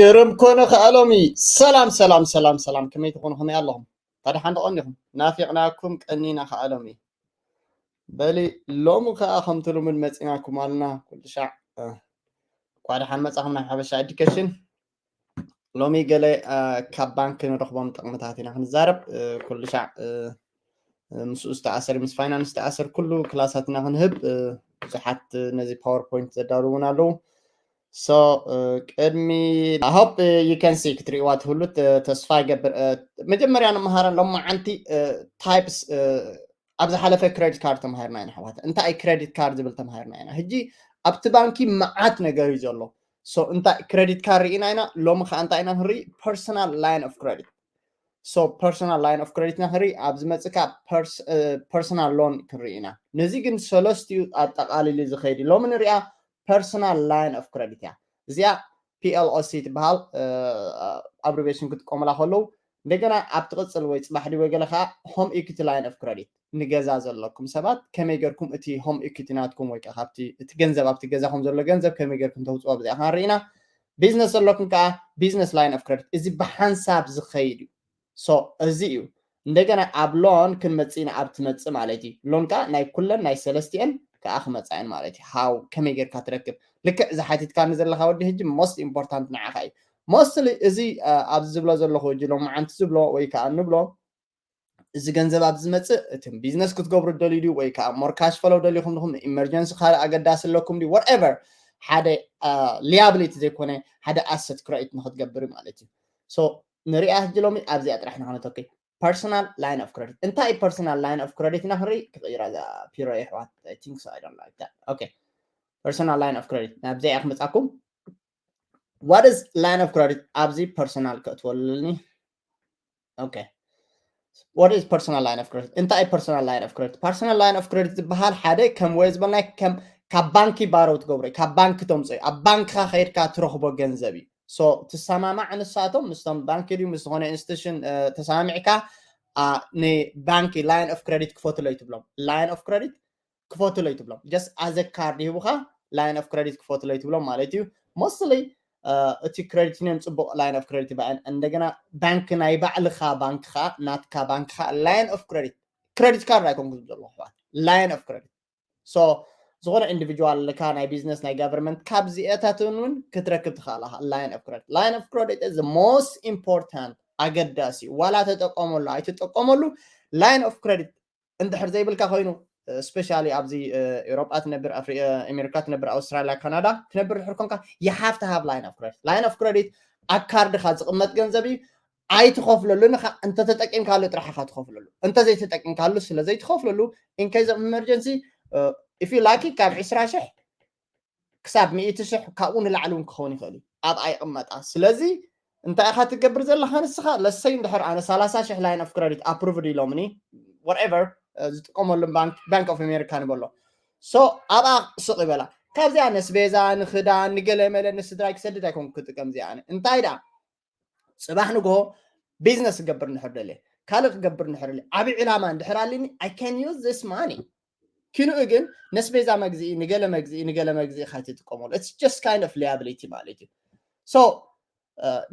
ግርም ኮነ ከኣ ሎሚ። ሰላም ሰላም ሰላም ሰላም፣ ከመይ ትኾኑ? ከመይ ኣለኹም? ታዲያ ሓንደ ቀኒኹም ናፊቕናኩም ቀኒና ከኣ ሎሚ። በሊ ሎሚ ከኣ ከምቲ ልሙድ መጺናኩም ኣልና። ኩሉ ሻዕ እኳ ደሓን መጻኹም ናብ ሓበሻ ኤዱኬሽን። ሎሚ ገለ ካብ ባንክ ንረኽቦም ጥቕምታት ኢና ክንዛረብ። ኩሉ ሻዕ ምስኡ ዝተኣሰር ምስ ፋይናንስ ዝተኣሰር ኩሉ ክላሳትና ክንህብ። ብዙሓት ነዚ ፓወርፖይንት ዘዳሉ እውን ኣለዉ። So ቅድሚ I hope you can see ክትሪእዋ ትህሉ ተስፋ ይገብር። መጀመርያ ንምሃረን ሎማዓንቲ ታይፕስ ኣብ ዝሓለፈ ክሬዲት ካርድ ተማሂርና ኢና ኣሕዋት። እንታይ ክሬዲት ካርድ ዝብል ተማሂርና ኢና። ሕጂ ኣብቲ ባንኪ መዓት ነገር እዩ ዘሎ። So እንታይ ክሬዲት ካርድ ርኢና ኢና። ሎሚ ከዓ እንታይ ኢና ክንርኢ? Personal line of credit። So personal line of credit ኢና ክንርኢ። ኣብ ዝመፅእ ከዓ personal loan ክንርኢ ኢና። ነዚ ግን ሰለስቲኡ ኣጠቃሊሉ ዝኸይድ እዩ። ሎሚ ንሪኣ personal line of credit እያ። እዚኣ ፒ ኤል ኦ ሲ ትበሃል። Abbreviation ክጥቀሙላ ከለዉ እንደገና ኣብ ትቕፅል ወይ ፅባሕ ድዩ ወይ ገለ ከዓ home equity line of credit ንገዛ ዘለኩም ሰባት ከመይ ገርኩም እቲ home equity ናትኩም ወይ ከዓ ካብቲ እቲ ገንዘብ ኣብቲ ገዛኹም ዘሎ ገንዘብ ከመይ ገርኩም ተውፅኦ ብዚኣ ክንርኢ ኢና። ቢዝነስ ዘለኩም ከዓ business line of credit እዚ ብሓንሳብ ዝኸይድ እዩ። So እዚ እዩ። እንደገና ኣብ ሎን ክንመፅእ ኢና ኣብ ትመፅእ ማለት እዩ። ሎን ከዓ ናይ ኩለን ናይ ሰለስቲአን ከዓ ክመፃ እየን ማለት እዩ። How ከመይ ጌርካ ትረክብ ልክዕ እዚ ሓቲትካኒ ዘለካ ወዲ ሕጂ most important ንዓኻ እዩ። Mostly እዚ ኣብዚ ዝብሎ ዘለኹ ሕጂ ሎማዓንቲ ዝብሎ ወይ ከዓ ንብሎ እዚ ገንዘብ ኣብዚ ዝመፅእ እቲ ቢዝነስ ክትገብሩ ደልዩ ድዩ ወይ ከዓ more cash flow ደሊኹም ድኹም ኢመርጀንሲ ካልእ ኣገዳሲ ኣለኩም ድዩ whatever ሓደ liability ዘይኮነ ሓደ asset create ንክትገብር ማለት እዩ። So ንሪኣ ሕጂ ሎሚ ኣብዚኣ ጥራሕ ንክነተኪ personal line of credit እንታይ personal line of credit ኢና ክንርኢ ክቕይራ እዛ ፒሮ የሕዋት I think so I don't like that okay personal line of credit ናብዚኣ እያ ክመፃኩም what is line of credit ኣብዚ personal ከእትወልኒ okay what is personal line of credit እንታይ personal line of credit personal line of credit ዝበሃል ሓደ ከም ወይ ዝበልናይ ከም ካብ ባንኪ ባረው ትገብሮ ካብ ባንኪ ተምፅኦ ኣብ ባንክካ ከይድካ ትረኽቦ ገንዘብ እዩ so ትሰማማዕ ንሳቶም ምስቶም ባንኪ ድዩ ምስ ዝኾነ ኢንስቲቱሽን ተሰማሚዕካ ንባንኪ line of credit ክፈትሎ ይትብሎም line of credit ክፈትሎ ይትብሎም just as a card ይህቡካ line of credit ክፈትሎ ይትብሎም ማለት እዩ mostly እቲ credit union ፅቡቕ line of credit ይበኣን እንደገና ባንክ ናይ ባዕልካ ባንክካ ናትካ ባንክካ line of credit credit card ኣይኮንኩ ዝብሎ ኣሕዋት line of credit so ዝኾነ individual ልካ ናይ ቢዝነስ ናይ government ካብዚኤታትን እውን ክትረክብ ትኽእል ኢኻ line of credit line of credit is the most important ኣገዳሲ ዋላ ተጠቀመሉ ኣይትጠቀመሉ line of credit እንድሕር ዘይብልካ ኮይኑ especially ኣብዚ ኤውሮጳ ትነብር ኣሜሪካ ትነብር ኣውስትራሊያ ካናዳ ትነብር ድሕር ኮንካ you have to have line of credit line of credit ኣብ ካርድካ ዝቕመጥ ገንዘብ እዩ ኣይትኸፍለሉ ንኻ እንተተጠቂምካሉ ጥራሕ ኢኻ ትኸፍለሉ እንተዘይተጠቂምካሉ ስለ ዘይትኸፍለሉ in case of emergency if you lucky ካብ ዕስራ ሽሕ ክሳብ ሚእቲ ሽሕ ካብኡ ንላዕሊ እውን ክኸውን ይኽእል እዩ ኣብኣ ይቕመጣ ስለዚ እንታይ ኢኻ ትገብር ዘለኻ ንስኻ ለሰይ እንድሕር ኣነ ሰላሳ ሽሕ line of credit approved ኢሎምኒ whatever ዝጥቀመሉ bank of America ንበሎ so ኣብኣ ስቕ ይበላ ካብዚኣ ነስቤዛ ንኽዳን ንገለመለ ንስድራይ ክሰድድ ኣይኮንኩ ክጥቀም እዚኣ ኣነ እንታይ ደኣ ፅባሕ ንግሆ ቢዝነስ ክገብር እንድሕር ደልየ ካልእ ክገብር እንድሕር ደልየ ዓብዪ ዕላማ እንድሕር ኣሊኒ I can use this money ኪንኡ ግን ነስቤዛ መግዝኢ ንገለ መግዝኢ ንገለ መግዝኢ ካይትጥቀመሉ it's just kind of liability ማለት እዩ so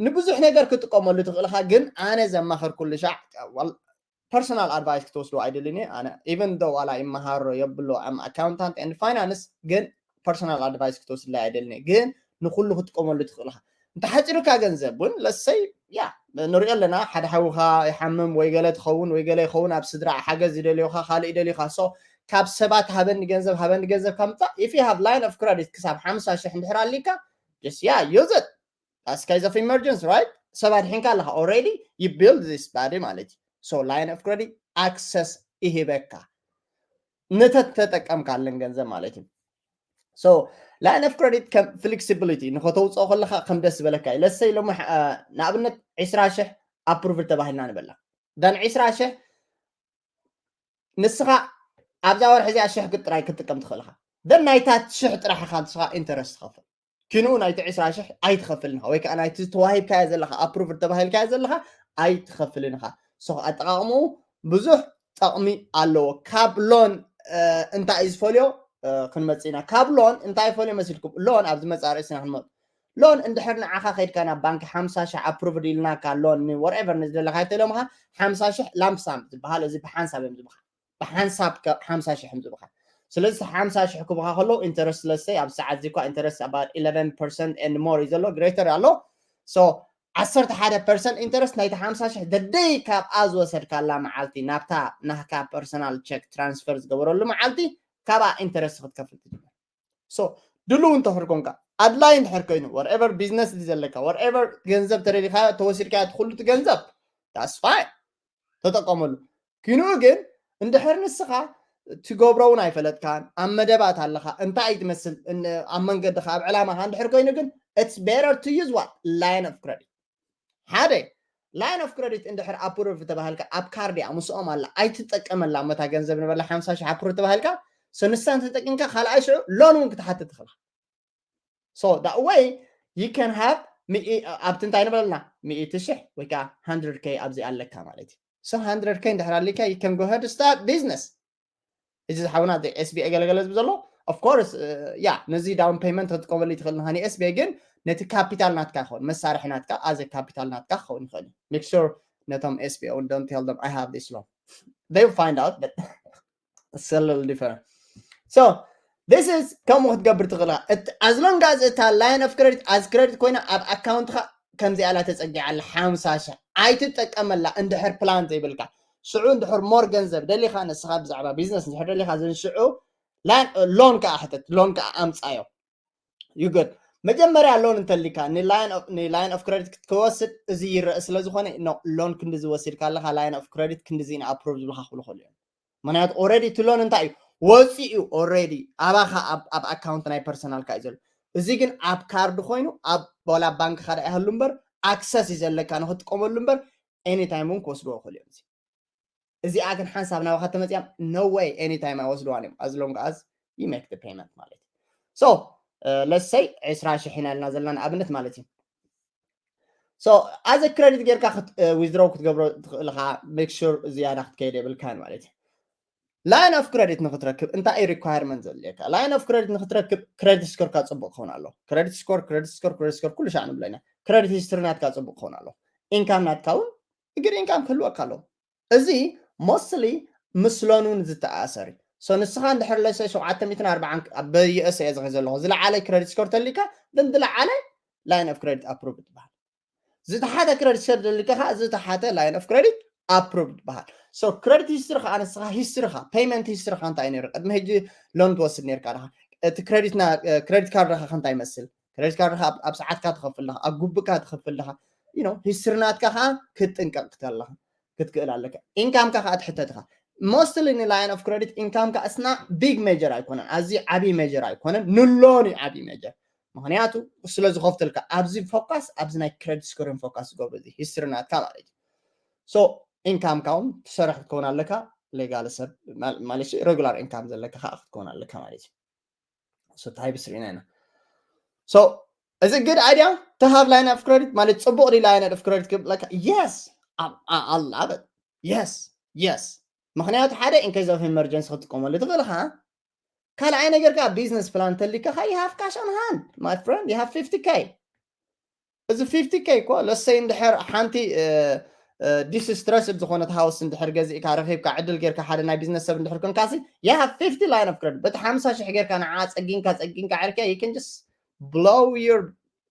ንብዙሕ ነገር ክጥቀመሉ ትኽእልኻ ግን ኣነ ዘማኸርኩሉ ሻዕ personal advice ክትወስዶ ኣይደልን እየ ኣነ even though ዋላ ይመሃሮ የብሎ I'm accountant and finance ግን personal advice ክትወስድላይ ኣይደልን እየ ግን ንኩሉ ክትጥቀመሉ ትኽእልኻ እንተሓፂሩካ ገንዘብ እውን ለሰይ ያ ንሪኦ ኣለና ሓደ ሓውኻ ይሓምም ወይ ገለ ትኸውን ወይ ገለ ይኸውን ኣብ ስድራ ሓገዝ ይደልዮካ ካልእ ይደልዮካ so ካብ ሰባት ሃበኒ ገንዘብ ሃበኒ ገንዘብ ካብ ምፃእ if you have line of credit ክሳብ ሓምሳ ሽሕ እንድሕር ኣሊካ just yeah use it as case of emergency right ሰብ ኣድሒንካ ኣለካ already you build this body ማለት እዩ so line of credit access ይህበካ ንተተጠቀምካለን ገንዘብ ማለት እዩ so line of credit ከም flexibility ንኸተውፅኦ ከለካ ከም ደስ ዝበለካ እዩ ለሰይ ሎሚ ንኣብነት ዕስራ ሽሕ approve ተባሂልና ንበላ then ዕስራ ሽሕ ንስኻ ኣብዛ ወርሒ እዚኣ ሽሕ ጥራይ ክትጥቀም ትኽእል ኢኻ then ናይታ ሽሕ ጥራሕ ኢኻ ንስኻ interest ትኸፍል ኪንኡ ናይቲ ዕስራ ሽሕ ኣይትኸፍልን ኢኻ ወይ ከዓ ናይቲ ተዋሂብካዮ ዘለኻ approve ተባሂልካዮ ዘለኻ ኣይትኸፍልን ኢኻ so ኣጠቃቕምኡ ብዙሕ ጠቕሚ ኣለዎ ካብ ሎን እንታይ እዩ ዝፈልዮ ክንመፅእ ኢና ካብ ሎን እንታይ ይፈልዮ መሲልኩም ሎን ኣብዚ መፅእ ኣርእስትና ክንመፅ ሎን እንድሕር ንዓኻ ከይድካ ናብ ባንክ ሓምሳ ሽሕ ኣፕሩቭድ ኢልናካ ሎን ንወርኤቨር ንዝደለካ ተለምኻ ሓምሳ ሽሕ ላምፕሳም ዝበሃል እዚ ብሓንሳብ እዮም ዝብኻ ብሓንሳብ ሓምሳ ሽሕ እዮም ዝብኻ ስለዚ ሓምሳ ሽሕ ክብኻ ከሎ ኢንተረስት ለሰይ ኣብ ሰዓት ዚኳ ኢንተረስት about eleven percent and more እዩ ዘሎ ግሬተር ኣሎ so ዓሰርተ ሓደ ፐርሰንት ኢንተረስት ናይቲ ሓምሳ ሽሕ ደደይ ካብኣ ዝወሰድካላ መዓልቲ ናብታ ናህካ ፐርሰናል ቸክ ትራንስፈር ዝገበረሉ መዓልቲ ካብኣ ኢንተረስት ክትከፍል ትጅምር so ድልው እንተኽር ኮንካ ኣድላይ እንድሕር ኮይኑ whatever ቢዝነስ እቲ ዘለካ whatever ገንዘብ ተደሊካ ተወሲድካ ትኩሉ እቲ ገንዘብ that's fine ተጠቀመሉ ክንኡ ግን እንድሕር ንስኻ ትገብሮ እውን ኣይፈለጥካን ኣብ መደባት ኣለኻ እንታይ ትመስል ኣብ መንገድኻ ኣብ ዕላማኻ እንድሕር ኮይኑ ግን it's better to use what line of credit ሓደ line of credit እንድሕር ኣፕሩቭ ተባሃልካ ኣብ ካርድ እያ ምስኦም ኣላ ኣይትጠቀመላ መታ ገንዘብ ንበላ ሓምሳ ሽሕ ኣፕሩቭ ተባሃልካ so ንሳ እንተጠቂምካ ካልኣይ ሽዑ ሎን እውን ክትሓትት ትኽእልካ so that way you can have ኣብቲ እንታይ ንበለና ሚእቲ ሽሕ ወይ ከዓ hundred K ኣብዚ ኣለካ ማለት እዩ so hundred K እንድሕር ኣሊካ you can go ahead start business እዚ ዝሓውና SBA ገለገለ ዝብ ዘሎ of course ያ ነዚ down payment ክትጥቀመሉ ትኽእል ንኻኒ SBA ግን ነቲ ካፒታል ናትካ ይኸውን መሳርሒ ናትካ ኣዘ ካፒታል ናትካ ክኸውን ይኽእል እዩ make sure ነቶም SBA እውን don't tell them I have this loan they will find out but it's a little different so this is ከምኡ ክትገብር ትኽእል as long as እታ line of credit as credit ኮይና ኣብ ኣካውንትካ ከምዚኣ ላ ተፀጊዓ ኣላ ሓምሳ ሽሕ ኣይትጠቀመላ እንድሕር ፕላን ዘይብልካ ሽዑ እንድሕር more ገንዘብ ደሊኻ ንስኻ ብዛዕባ ቢዝነስ እንድሕር ደሊኻ ዝንሽዑ ሎን ከዓ ሕተት ሎን ከዓ ኣምፃዮ you good መጀመርያ ሎን እንተሊካ ን line of credit ክትወስድ እዚ ይረአ ስለ ዝኾነ ሎን ክንዲ ዝወሲድካ ኣለካ line of credit ክንዲ ዚን ኣፕሮቭ ዝብልካ ክብሉ ከሉ እዮም ምክንያቱ already እቲ ሎን እንታይ እዩ ወፂኡ already ኣባካ ኣብ ኣካውንት ናይ ፐርሰናልካ እዩ ዘሎ እዚ ግን ኣብ ካርድ ኮይኑ ኣብ ዋላ ባንክካ ዳ ይሃሉ እምበር ኣክሰስ እዩ ዘለካ ንክትጥቀመሉ እምበር anytime እውን ክወስድዎ ይኽእሉ እዮም እዚኣ ግን ሓንሳብ ናባካ ተመፅያ no way anytime ኣይወስድዋን እዮም as long as you make the payment ማለት እዩ so let's say ዕስራ ሽሕ ኢና ኢልና ዘለና ንኣብነት ማለት እዩ so as a credit ጌርካ withdraw ክትገብሮ ትኽእል ኢኻ make sure ዝያዳ ክትከይድ የብልካን ማለት እዩ line of credit ንክትረክብ እንታይ እዩ requirement ዘድልየካ line of credit ንክትረክብ credit score ካ ፅቡቅ ክኸውን ኣሎ credit score credit score credit score ኩሉ ሻዕ ንብሎ ኢና credit history ናትካ ፅቡቅ ክኸውን ኣሎ income ናትካ እውን good income ክህልወካ ኣለዎ እዚ mostly ምስ ሎን እውን ዝተኣሰር እዩ so ንስኻ እንድሕር ለሰ ሸውዓተ ሚእትን ኣርባዓን በየእሰ እየ ዝኸ ዘለኹ ዝለዓለ credit score ተሊካ ዝለዓለ line of credit approve ትበሃል ዝተሓተ credit score ደሊካ ከዓ ዝተሓተ line of credit approve ትበሃል so credit history ከዓ ንስኻ history ኻ payment history ኻ እንታይ ነይሩ ቅድሚ ሕጂ ሎን ትወስድ ነርካ ካ እቲ credit card ካ እንታይ ይመስል credit card ካ ኣብ ሰዓትካ ትኸፍል ካ ኣብ ጉብካ ትኸፍል ካ history ናትካ ከዓ ክትጥንቀቅ ክትከለካ ክትክእል ኣለካ income ካ ከዓ ትሕተት ካ mostly ን line of credit income ካ it's not big major ኣይኮነን ኣዝዩ ዓብይ major ኣይኮነን ንሎን እዩ ዓብይ major ምክንያቱ ስለ ዝኸፍተልካ ኣብዚ focus ኣብዚ ናይ credit score ን focus ዝገብሩ እዚ history ናትካ ማለት እዩ so income ካ እውን ትሰርሕ ክትከውን ኣለካ legal ሰብ ማለት regular income ዘለካ ከዓ ክትከውን ኣለካ ማለት እዩ so type ስሪና ኢና so is it good idea to have line of credit ማለት ፅቡቅ line of credit ክብለካ yes I love it yes yes ምክንያቱ ሓደ in case of emergency ክትጥቀመሉ ትኽእል ካ ካልኣይ ነገር ከዓ business plan ተሊካ ካ you have cash on hand my friend you have fifty K እዚ fifty K እኮ let's say እንድሕር ሓንቲ distressed ዝኾነት house እንድሕር ገዚእካ ረኺብካ ዕድል ጌርካ ሓደ ናይ business ሰብ እንድሕር ኮንካሲ you have fifty line of credit በቲ ሓምሳ ሽሕ ጌርካ ንዓ ፀጊንካ ፀጊንካ ዕርኪያ you can just blow your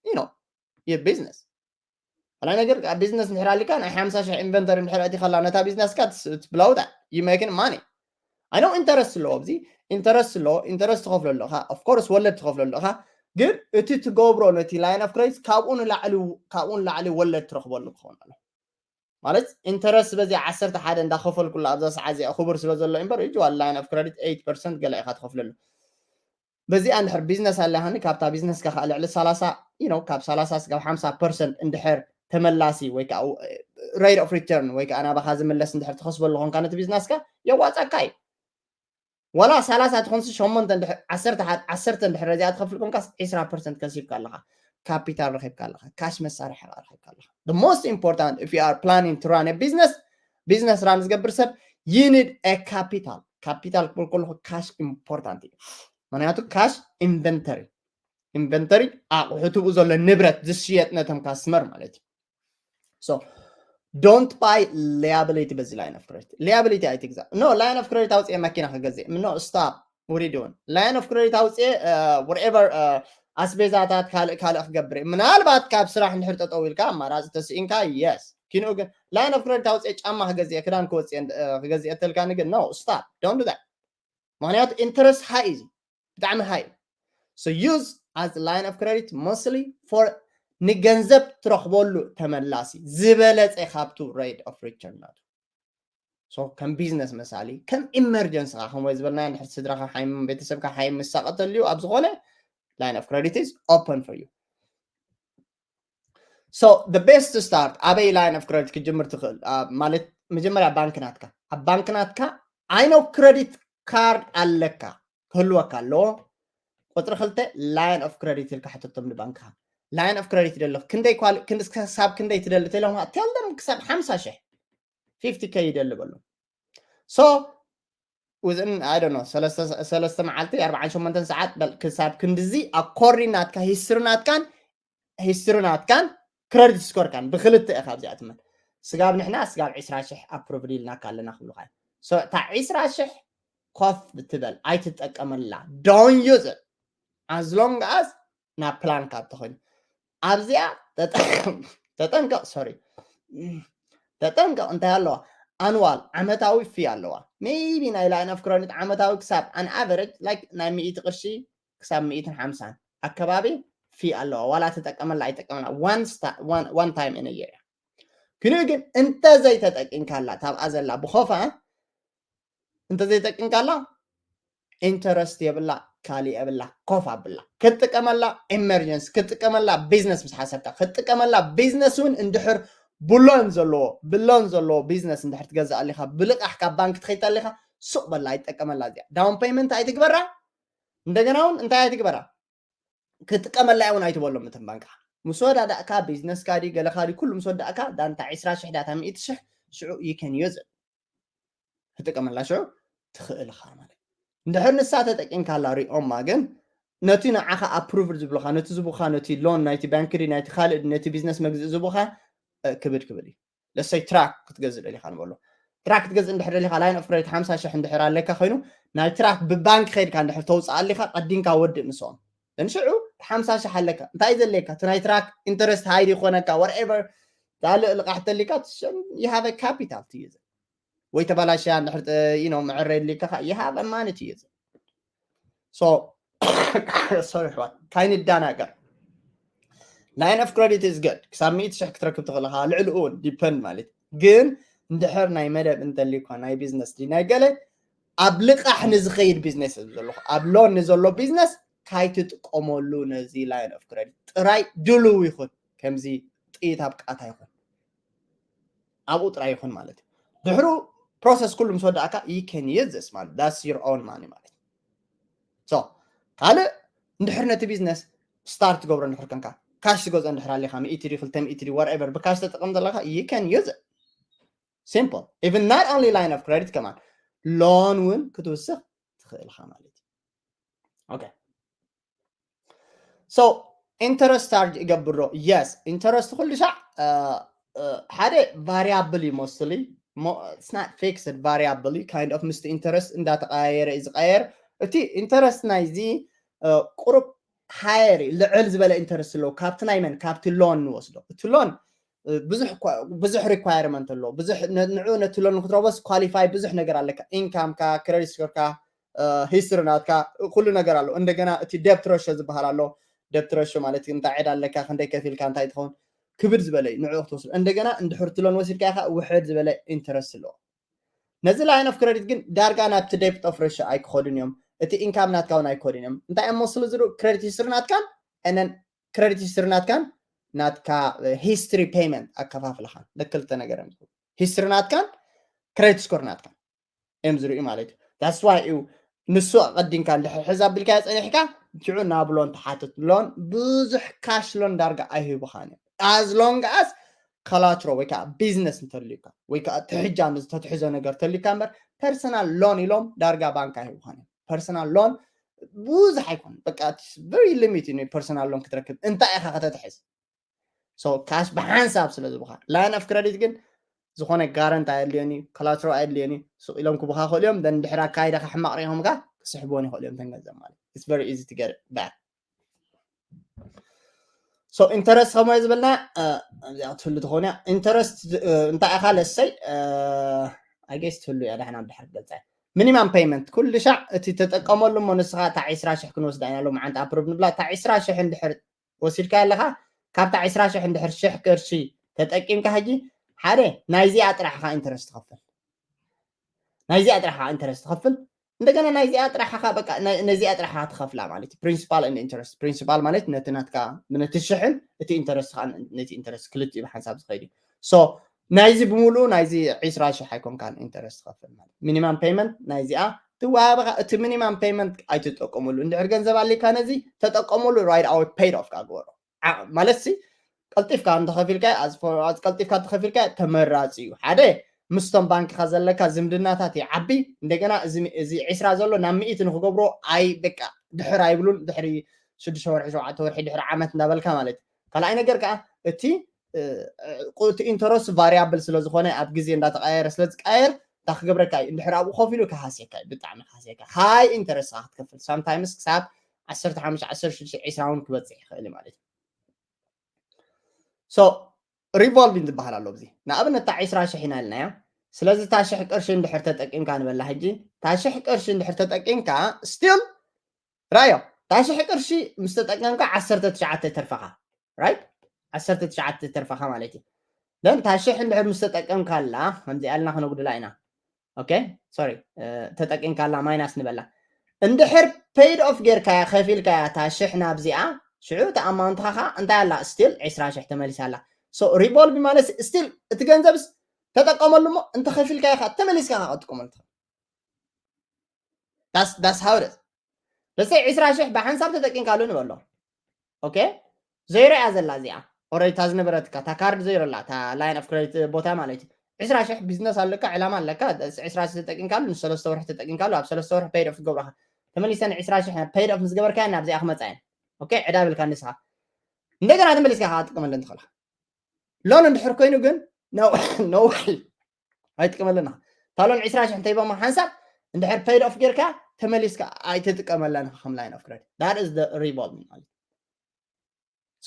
you know your business ካልኣይ ነገር ኣብ business እንድሕር ኣሊካ ናይ ሓምሳ ሽሕ inventory እንድሕር ኣእቲኻ ኣላ ነታ business ካ blow that you making money I know interest ኣለዎ ኣብዚ interest ኣለዎ interest ትኸፍሎ ኣለኻ of course ወለድ ትኸፍሎ ኣለኻ ግን እቲ ትገብሮ ነቲ line of credit ካብኡ ንላዕሊ ካብኡ ንላዕሊ ወለድ ትረኽበሉ ክኸውን ኣሎ ማለት interest በዚ ዓሰርተ ሓደ እንዳኸፈልኩላ ኣብዛ ሰዓት እዚኣ ክቡር ስለ ዘሎ እምበር usual line of credit eight percent ገለ ኢኻ ትኸፍለሉ በዚኣ እንድሕር business ኣለሃኒ ካብታ business ካ ልዕሊ ሰላሳ you know ካብ ሰላሳ ስጋብ ሓምሳ percent እንድሕር ተመላሲ ወይ ከዓ rate of return ወይ ከዓ ናባኻ ዝምለስ እንድሕር ትኸስበሉ ኾንካ ነቲ business ካ የዋፀካ እዩ ዋላ ሰላሳ ትኾንሲ ሸሞንተ ዓሰርተ እንድሕር ረዚኣ ትኸፍል ኮንካስ ዕስራ percent ከሲብካ ኣለኻ capital ረኺብካ ኣለኻ cash መሳርሒ ረኺብካ ኣለኻ the most important if you are planning to run a business business run ዝገብር ሰብ you need a capital capital ክብል ከለኹ cash important እዩ ምክንያቱ cash inventory inventory ኣቑሑ ትብኡ ዘሎ ንብረት ዝሽየጥ ነቶም customer ማለት እዩ። So don't buy liability በዚ line of credit። Liability ኣይትግዛእ። No, line of credit ኣውፅኤ መኪና ክገዝእ። No, stop. What are you doing? Line of credit ኣውፅኤ whatever ኣስቤዛታት ካልእ ካልእ ክገብር እየ። ምናልባት ካብ ስራሕ እንድሕር ጠጠው ኢልካ ኣማራፂ ተስኢንካ yes። ኪንኡ ግን line of credit ኣውፅኤ ጫማ ክገዝእ ክዳን ክወፅእ ክገዝእ እተልካኒ ግን no, stop. Don't do that. ምክንያቱ interest high እዩ። ብጣዕሚ high። So use as line of credit mostly for ንገንዘብ ትረኽበሉ ተመላሲ ዝበለፀ ካብቱ rate of return ናቱ። So ከም ቢዝነስ መሳሊ ከም ኢመርጀንሲ ኻ ከም ወይ ዝበልና እንድሕር ስድራኻ ሓይም ቤተሰብካ ሓይም ምሳቐተልዩ ኣብ ዝኾነ line of credit is open for you። So the best start ኣበይ line of credit ክጅምር ትኽእል ማለት መጀመርያ ባንክ ናትካ ኣብ ባንክ ናትካ I know credit card ኣለካ ክህልወካ ኣለዎ። ቁፅሪ ክልተ line of credit ኢልካ ሕተቶም ንባንክኻ። Line of credit ይደሊ ክንደይ ክሳብ ክንደይ ትደሊ ተሎም tell them ክሳብ ሓምሳ ሽሕ fifty k ይደሊ በሉ። So within I don't know ሰለስተ መዓልቲ ኣርባዓን ሸሞንተን ሰዓት ክሳብ ክንድዚ according ናትካ history ናትካን history ናትካን credit score ካን ብክልተ ኢኻ ኣብዚኣ ትመን። ስጋብ ንሕና ስጋብ ዕስራ ሽሕ approved ኢልናካ ኣለና ክብሉኻ እዮም። So እታ ዕስራ ሽሕ ኮፍ ብትበል ኣይትጠቀመላ። Don't use it as long as ናብ ፕላንካ ተኾይኑ ኣብዚኣ ተጠንቀቕ። Sorry ተጠንቀቕ። እንታይ ኣለዋ? Annual ዓመታዊ fee ኣለዋ። Maybe ናይ line of credit ዓመታዊ ክሳብ on average like ናይ ሚእቲ ቅርሺ ክሳብ ሚእትን ሓምሳን ኣከባቢ fee ኣለዋ። ዋላ ተጠቀመላ ኣይጠቀመላ one time in a year። ክንኡ ግን እንተዘይተጠቂምካላ ታብኣ ዘላ ብኾፋ እንተዘይጠቂምካላ interest የብላ ካልእ የብላ ኮፍ ኣብላ ክትጥቀመላ emergency ክትጥቀመላ business ምስ ሓሰብካ ክትጥቀመላ business እውን እንድሕር ብሎን ዘለዎ ብሎን ዘለዎ business እንድሕር ትገዝእ ኣሊኻ ብልቃሕ ካብ ባንክ ትኸይድ ኣሊኻ ሱቕ በላ ኣይትጠቀመላ እዚኣ down payment ኣይትግበራ እንደገና እውን እንታይ ኣይትግበራ ክትጥቀመላ እውን ኣይትበሎም እተን ባንካ ምስ ወዳዳእካ business ካ ድዩ ገለኻ ድዩ ኩሉ ምስ ወዳእካ ዳንታ ዕስራ ሽሕ ዳታ ሚእቲ ሽሕ ሽዑ you can use it ክትጥቀመላ ሽዑ ትኽእል ኢኻ ማለት እንድሕር ንሳ ተጠቂምካላ ሪኦማ ግን ነቲ ንዓኻ approved ዝብሉኻ ነቲ ዝቡኻ ነቲ loan ናይቲ ባንክ ድዩ ናይቲ ካልእ ነቲ business መግዝኢ ዝቡኻ ክብድ ክብል እዩ ለሰይ track ክትገዝእ ደሊኻ ንበሎ track ክትገዝእ እንድሕር ደሊኻ line of credit ሓምሳ ሽሕ እንድሕር ኣለካ ኮይኑ ናይ track ብባንክ ከይድካ እንድሕር ተውፅእ ኣሊኻ ቀዲምካ ወድእ ምስኦም ንሽዑ ሓምሳ ሽሕ ኣለካ እንታይ ዘድልየካ እቲ ናይ track interest high ይኾነካ whatever ካልእ ልቃሕ ተሊካ you have a capital to use ወይ ተባላሽያ እንድሕር you know መዕረ የድልየካ you have a money to use so sorry ኣሕዋት ካይንዳናገር line of credit is good ክሳብ ሚእቲ ሽሕ ክትረክብ ትኽእል ኢኻ ልዕሊ እውን depend ማለት ግን እንድሕር ናይ መደብ እንተልዩኳ ናይ business ድዩ ናይ ገለ ኣብ ልቃሕ ንዝኸይድ business ዘለኹ ኣብ loan ንዘሎ business ካይትጥቀመሉ ነዚ line of credit ጥራይ ድልው ይኹን ከምዚ ጥይት ኣብ ቃታ ይኹን ኣብኡ ጥራይ ይኹን ማለት እዩ ድሕሩ process ኩሉ ምስ ወዳእካ you can use this ማለት that's your own money ማለት so ካልእ እንድሕር ነቲ business start ትገብሮ እንድሕር ከንካ cash ትገዝኦ እንድሕር ኣሊኻ ሚእቲ ድዩ ክልተ ሚእቲ ድዩ whatever ብ cash ተጠቀም ዘለካ you can use it simple even not only line of credit ከማን loan እውን ክትውስኽ ትኽእል ኢኻ ማለት እዩ okay so interest charge ይገብር ዶ yes interest ኩሉ ሻዕ ሓደ variable እዩ mostly it's not fixed variable እዩ kind of ምስቲ interest እንዳተቀያየረ እዩ ዝቀየር እቲ interest ናይዚ ቁሩብ higher እዩ ልዕል ዝበለ interest ኣለዎ ካብቲ ናይ መን ካብቲ loan ንወስዶ እቲ loan ብዙሕ requirement ኣለዎ ብዙሕ ንዑ ነቲ loan ንክትረቦስ qualify ብዙሕ ነገር ኣለካ income ካ credit score ካ history ናትካ ኩሉ ነገር ኣሎ እንደገና እቲ debt ratio ዝበሃል ኣሎ debt ratio ማለት እንታይ ዕዳ ኣለካ ክንደይ ከፊልካ እንታይ ትኸውን ክብድ ዝበለ እዩ ንዕኡ ክትወስዶ እንደገና እንድሕር እቲ loan ወሲድካ ኢኻ ውሕድ ዝበለ interest ኣለዎ ነዚ line of credit ግን ዳርጋ ናብቲ debt ratio ኣይክኸዱን እዮም እቲ income ናትካ እውን ኣይክኸዱን እዮም እንታይ እዮም መስሉ ዝሩ credit history ናትካን and credit history ናትካን ናትካ history payment ኣከፋፍልኻን ለክልተ ነገር እዮም history ናትካን credit score ናትካን እዮም ዝርእዩ ማለት እዩ that's why እዩ ንሱ ኣቐዲምካ እንድሕር ሕዝ ኣቢልካዮ ጸኒሕካ ሽዑ ናብ loan ትሓትት loan ብዙሕ cash loan ዳርጋ ኣይህቡኻን እዮም as long as collateral ወይ ከዓ business እንተልዩካ ወይ ከዓ ትሕጃ ተትሕዞ ነገር ተልዩካ እምበር personal loan ኢሎም ዳርጋ ባንክ ኣይህቡኻን እዮም personal loan ብዙሕ ኣይኮን በቃ very limit እዩ personal loan ክትረክብ እንታይ ኢኻ ከተትሕዝ። So cash ብሓንሳብ ስለ ዝብኻ line of credit ግን ዝኾነ ጋረንት ኣየድልዮን እዩ፣ collateral ኣየድልዮን እዩ። ስቕ ኢሎም ክብኻ ይኽእሉ እዮም። Then ድሕሪ ኣካይዳኻ ሕማቕ ሪኢኾምካ ክስሕብዎን ይኽእሉ እዮም። ተን ገንዘብ ማለት it's very easy to get it back። So interest ከመይ ዝበልና እዚኣ ክትህሉ ትኸውን እያ። Interest እንታይ ኢኻ ለሰይ I guess ትህሉ እያ። ዳሕና ብድሕር ገልፀ minimum payment ኩሉ ሻዕ እቲ ተጠቀመሉ እሞ ንስኻ እታ ዒስራ ሽሕ ክንወስዳ ኢና ሎም ዓንታ ኣፕሮቭ ንብላ እታ ዒስራ ሽሕ እንድሕር ወሲድካ ኣለኻ ካብታ ዒስራ ሽሕ እንድሕር ሽሕ ቅርሺ ተጠቂምካ ሕጂ ሓደ ናይዚኣ ጥራሕ ኢኻ ኢንተረስት ትኸፍል ናይዚኣ ጥራሕ ኢኻ ኢንተረስት ትኸፍል እንደገና ናይዚኣ ጥራሕ ኢኻ በቃ ነዚኣ ጥራሕ ኢኻ ትኸፍላ ማለት እዩ principal and interest principal ማለት ነቲ ናትካ ነቲ ሽሕን እቲ ኢንተረስት ነቲ ኢንተረስት ክልቲኡ ብሓንሳብ ዝኸይድ እዩ so ናይዚ ብምሉኡ ናይዚ ዒስራ ሽሕ ኣይኮንካን ኢንተረስት ትኸፍል ማለት minimum payment ናይዚኣ ትወሃበኻ እቲ minimum payment ኣይትጠቀሙሉ እንድሕር ገንዘብ ኣሊካ ነዚ ተጠቀሙሉ right away paid off ካ ግበሮ ማለት ሲ ቀልጢፍካ እንተኸፊልካ ቀልጢፍካ እንተኸፊልካ ተመራፂ እዩ ሓደ ምስቶም ባንክኻ ዘለካ ዝምድናታት ይዓቢ እንደገና እዚ ዒስራ ዘሎ ናብ ሚእቲ ንክገብሮ ኣይ በቃ ድሕር ኣይብሉን ድሕሪ ሽዱሽተ ወርሒ ሸውዓተ ወርሒ ድሕሪ ዓመት እንዳበልካ ማለት ካልኣይ ነገር ከዓ እቲ እቲ ኢንተረስት ቫሪያብል ስለዝኾነ ኣብ ግዜ እንዳተቀየረ ስለዝቀየር እንታይ ክገብረካ እዩ እንድሕር ኣብኡ ከፊሉ ክሃስየካ እዩ ብጣዕሚ ክሃስየካ ሃይ ኢንተረስት ክትከፍል sometimes ክሳብ ዓሰርተ ሓሙሽተ ዓሰርተ ሽዱሽተ ዒስራ እውን ክበፅሕ ይኽእል ማለት እዩ so revolving ዝበሃል ኣሎ እዚ ንኣብነት እታ ዒስራ ሽሕ ኢና ኢልናያ ስለዚ እታ ሽሕ ቅርሺ እንድሕር ተጠቂምካ ንበላ ሕጂ እታ ሽሕ ቅርሺ እንድሕር ተጠቂምካ still ራዮ እታ ሽሕ ቅርሺ ምስ ተጠቀምካ ዓሰርተ ትሽዓተ ይተርፈኻ right ዓሰርተ ትሽዓተ ይተርፈኻ ማለት እዩ then እታ ሽሕ እንድሕር ምስ ተጠቀምካላ ከምዚኣ ኢልና ክነጉድላ ኢና okay sorry ተጠቂምካላ ማይናስ ንበላ እንድሕር paid off ጌርካያ ከፊልካያ እታ ሽሕ ናብዚኣ ሽዑ እቲ ኣማውንትኻ ከዓ እንታይ ኣላ still ዒስራ ሽሕ ተመሊሳ ኣላ so revolve ማለት still እቲ ገንዘብስ ተጠቀመሉ እሞ እንተኸፊልካዮ ከዓ ተመሊስካ ከዓ ክትጥቀመሉ ትኽእል that's how it is let's say ዒስራ ሽሕ ብሓንሳብ ተጠቂምካሉ ንበሎ okay ዜሮ እያ ዘላ እዚኣ already እታ ዝነበረትካ እታ ካርድ ዜሮ ኣላ እታ line of credit ቦታ ማለት እዩ ዒስራ ሽሕ ቢዝነስ ኣለካ ዕላማ ኣለካ ዒስራ ሽሕ ተጠቂምካሉ ንሰለስተ ወርሒ ተጠቂምካሉ ኣብ ሰለስተ ወርሒ paid off ትገብረኻ ተመሊሰን ዒስራ ሽሕ paid off ምስ ገበርካያ ናብዚኣ ክመፃ እየን okay ዕዳ ብልካ ንስኻ እንደገና ተመሊስካ ከዓ ትጥቀመለን ትኽእልካ loan እንድሕር ኮይኑ ግን ነውሒ ኣይትጥቀመለን ኢኻ እታ loan ዒስራ ሽሕ እንተሂቦማ ሓንሳብ እንድሕር paid off ጌርካ ተመሊስካ ኣይትጥቀመለን ኢኻ ከም line of credit that is the revolving ማለት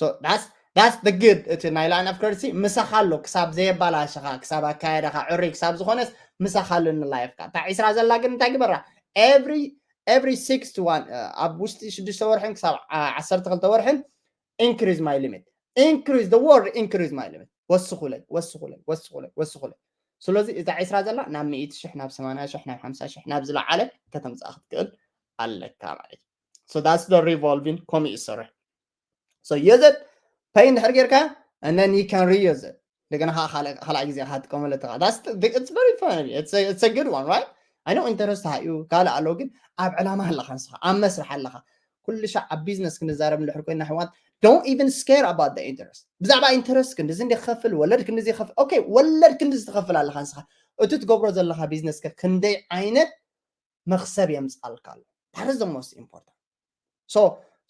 so that's that's the good እቲ ናይ line of credit ምሳኻ ኣሎ ክሳብ ዘየባላሸኻ ክሳብ ኣካየዳኻ ዕሩይ ክሳብ ዝኾነስ ምሳኻ ኣሎ ንላይፍካ እታ ዒስራ ዘላ ግን እንታይ ግበራ every every six to one ኣብ ውሽጢ ሽዱሽተ ወርሕን ክሳብ ዓሰርተ ክልተ ወርሕን increase my limit increase the word increase my limit ወስኹለይ ወስኹለይ ወስኹለይ ወስኹለይ ስለዚ እዛ ዒስራ ዘላ ናብ ሚእቲ ሽሕ ናብ ሰማንያ ሽሕ ናብ ሓምሳ ሽሕ ናብ ዝለዓለ ከተምፅኣ ክትክእል ኣለካ ማለት እዩ so that's the revolving ከምኡ ይሰርሕ so use it pay እንድሕር ጌርካ and then you can reuse it እንደገና ከዓ ካልኣይ ግዜ ከዓ ትጥቀመሉ ኣለካ it's very funny it's a good one right I know interest ሃዩ ካልእ ኣለዎ ግን ኣብ ዕላማ ኣለካ ንስኻ ኣብ መስርሕ ኣለካ ኩሉ ሻዕ ኣብ ቢዝነስ ክንዛረብ እንድሕር ኮይና ኣሕዋት don't even scare about the interest ብዛዕባ ኢንተረስት ክንድዚ እንደ ክኸፍል ወለድ ክንድዚ ይኸፍል okay ወለድ ክንድዚ ትኸፍል ኣለካ ንስኻ እቲ ትገብሮ ዘለካ ቢዝነስ ከ ክንደይ ዓይነት መኽሰብ የምፅኣልካ ኣሎ that is the most important so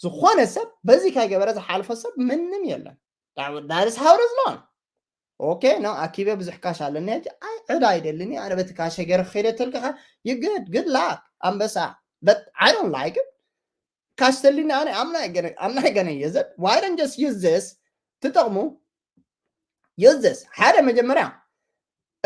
ዝኾነ ሰብ በዚ ከይገበረ ዝሓልፎ ሰብ ምንም የለን that is how it is known okay no ኣኪበ ብዙሕ ካሽ ኣለኒ ሕጂ ኣይ ዕዳ ኣይደልኒ ኣነ በቲ ካሸ ገይረ ክኸይደ ተልክኻ you good good luck ኣንበሳ but I don't like it ካሽ ተልኒ ኣነ I'm not gonna use it why don't just use this ትጠቕሙ use this ሓደ መጀመርያ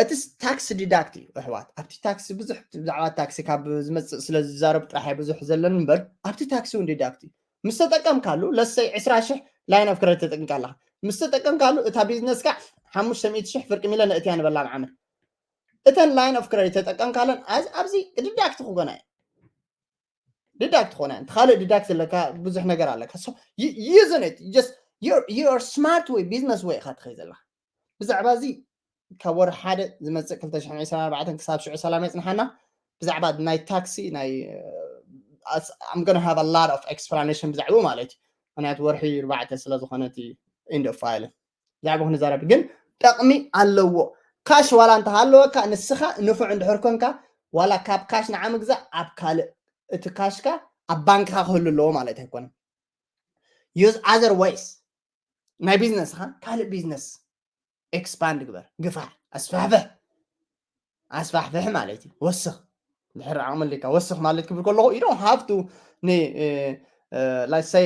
እቲ ታክስ ዲዳክት እዩ ኣሕዋት ኣብቲ ታክሲ ብዙሕ ብዛዕባ ታክሲ ካብ ዝመፅእ ስለ ዝዛረብ ጥራሕ ብዙሕ ዘለኒ እምበር ኣብቲ ታክሲ እውን ዲዳክት እዩ ምስ ተጠቀምካሉ ለሰይ ዕስራ ሽሕ line of credit ተጠቂምካ ኣለካ ምስ ተጠቀምካሉ እታ ቢዝነስካ ሓሙሽተ ሚእቲ ሽሕ ፍርቂ ሚለ ነእትያ ንበላ ዓመት እተን line of credit ተጠቀምካለን ኣብዚ ዲዳክት ክኾና እዩ ዲዳክት ትኾነ እቲ ካልእ ዲዳክት ዘለካ ብዙሕ ነገር ኣለካ using it just your smart way business way ኢኻ ትኸይ ዘለካ ብዛዕባ እዚ ካብ ወርሒ ሓደ ዝመፅእ ክልተ ሽሕን ዕስራን ኣርባዕተን ክሳብ ሽዑ ሰላም የፅንሓና ብዛዕባ ናይ ታክሲ ናይ I'm gonna have a lot of explanation ብዛዕባኡ ማለት እዩ ምክንያቱ ወርሒ ኣርባዕተ ስለ ዝኾነ እቲ end of file ብዛዕባ ክንዛረብ ግን ጠቕሚ ኣለዎ ካሽ ዋላ እንተሃለወካ ንስኻ ንፉዕ እንድሕር ኮንካ ዋላ ካብ ካሽ ንዓ ምግዛእ ኣብ ካልእ እቲ ካሽካ ኣብ ባንክኻ ክህሉ ኣለዎ ማለት ኣይኮነን። Use other ways። ናይ ቢዝነስኻ ካልእ ቢዝነስ ኤክስፓንድ ግበር፣ ግፋሕ፣ ኣስፋሕፍሕ፣ ኣስፋሕፍሕ ማለት እዩ። ወስኽ፣ ድሕሪ ዓቕሚ ኣሊካ ወስኽ ማለት ክብል ከለኹ you don't have to ን let's say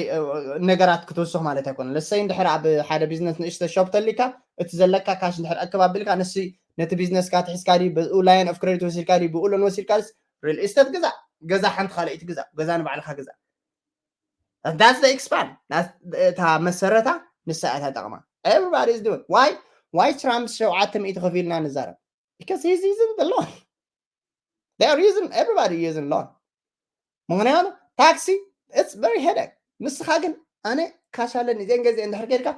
ነገራት ክትውስኽ ማለት ኣይኮነን። Let's say እንድሕር ኣብ ሓደ ቢዝነስ ንእሽተ ሾፕ ተሊካ እቲ ዘለካ ካሽ እንድሕር ኣክብ ኣቢልካ ንሲ ነቲ ቢዝነስካ ትሒዝካ ድዩ ብኡ ላይን ኦፍ ክሬዲት ወሲድካ ድዩ ብኡ ሎን ወሲድካ ሪል ኢስቴት ግዛእ፣ ገዛ ሓንቲ ካልኣይቲ ግዛእ፣ ገዛ ንባዕልካ ግዛእ። That's the expand እታ መሰረታ ንሳ እታ ጠቕማ። Everybody is doing why why ትራምፕ ሸውዓተ ሚእቲ ከፊልና ንዛረብ because he's using the loan. They are using, everybody using loan. ምክንያቱ ታክሲ it's very headache። ንስኻ ግን ኣነ ካሽ ኣለኒ እዚአን ገዚአ እንድሕር ከድካ